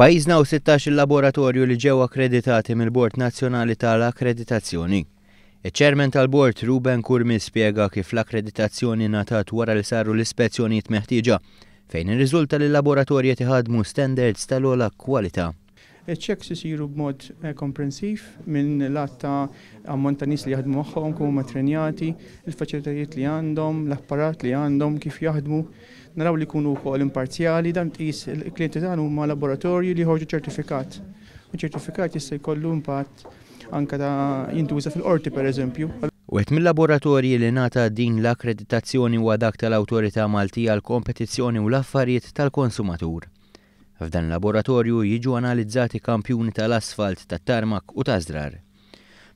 F'pajjiżna hawn 16-il laboratorju li ġew akkreditati mill-Bord Nazzjonali tal-Akkreditazzjoni. Iċ-Chairman tal-Bord Ruben Curmi spjega kif l-akkreditazzjoni ngħatat wara li saru l-ispezzjonijiet meħtieġa fejn irriżulta li l-laboratorji qed iħaddmu standards tal-ogħla kwalità. Iċ-checks isiru b'mod komprensiv minn lat ta' ammont ta' nies li jaħdmu magħhom, kemm huma ttrenjati, il-faċilitajiet li għandhom, l-apparat li għandhom, kif jaħdmu. Naraw li jkunu wkoll imparzjali, dan tqis il-klijenti tagħna huma laboratorji li joħorġu ċertifikat. U ċertifikat jista' jkollu impatt anke ta' jintuża fil-qorti pereżempju. Wieħed mil-laboratorji li ngħata din l-akkreditazzjoni huwa dak tal-Awtorità Maltija għall-Kompetizzjoni u l-Affarijiet tal-Konsumatur. F'dan il-laboratorju jiġu analizzati kampjuni tal-asfalt, tat-tarmak u taż-żrar.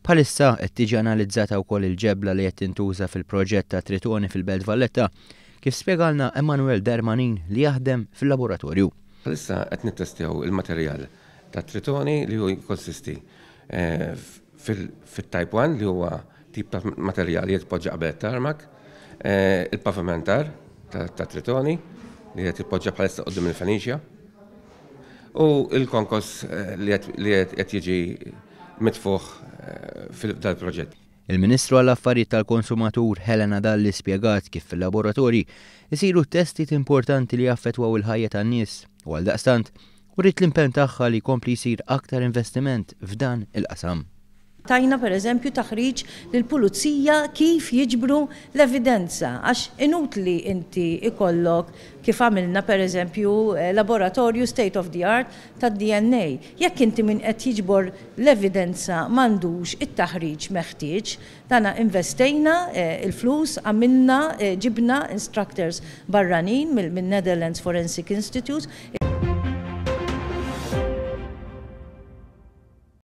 Bħalissa qed tiġi analizzata wkoll il-ġebla li qed tintuża fil-proġett ta' Tritoni fil-Belt Valletta, kif spjegalna Emmanuel Darmanin li jaħdem fil-laboratorju. Bħalissa qed nittestjaw il-materjal tat-Tritoni li hu jikkonsisti fit-Type 1 li huwa tip ta' materjal li jitpoġġa qabel it-tarmak, il-pavimentar ta' Tritoni li qed jitpoġġa bħalissa quddiem il-Fenicia u l-konkos li qed jiġi mitfugħ f'dal-proġett. Il-Ministru għall-Affarijiet tal-Konsumatur Helena Dalli spjegat kif fil-laboratorji jsiru testijiet importanti li jaffettwaw il-ħajja tan-nies u għaldaqstant uriet l-impenn tagħha li jkompli jsir aktar investiment f'dan il-qasam. Tajna pereżempju taħriġ lill-pulizija kif jiġbru l-evidenza għax inutli inti jkollok kif għamilna pereżempju laboratorju state of the art tad-DNA. Jekk inti min qed jiġbor l-evidenza m'għandux it-taħriġ meħtieġ, dana investejna l-flus, għamilna, ġibna instructors barranin min-Netherlands Forensic Institute.